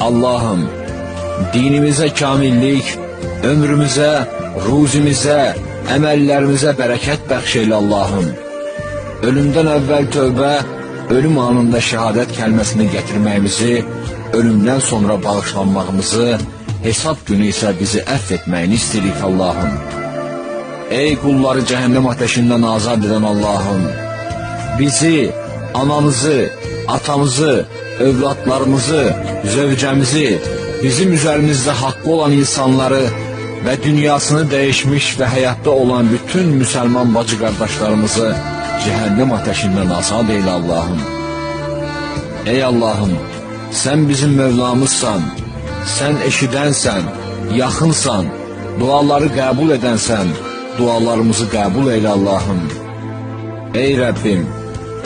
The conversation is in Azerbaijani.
Allahım, dinimizə kamillik, ömrümüzə, ruzimizə, əməllərimizə bərəkət bəxş elə Allahım. Ölümdən əvvəl tövbə, ölüm anında şəhadət kəlməsini gətirməyimizi, ölümdən sonra bağışlanmağımızı, hesab günü isə bizi əfv etməyini istəyirik Allahım. Ey qulları cəhənnəm ateşindən azad edən Allahım, bizi, anamızı, atamızı, övladlarımızı, zövcəmizi, bizim üzərimizdə haqqı olan insanları və dünyasını dəyişmiş və həyatda olan bütün müsəlman bacı qardaşlarımızı cəhənnəm ateşindən azad eylə Allahım. Ey Allahım, sən bizim Mövlamızsan, sən eşidənsən, yaxınsan, duaları qəbul edənsən, dualarımızı qəbul eylə Allahım. Ey Rəbbim,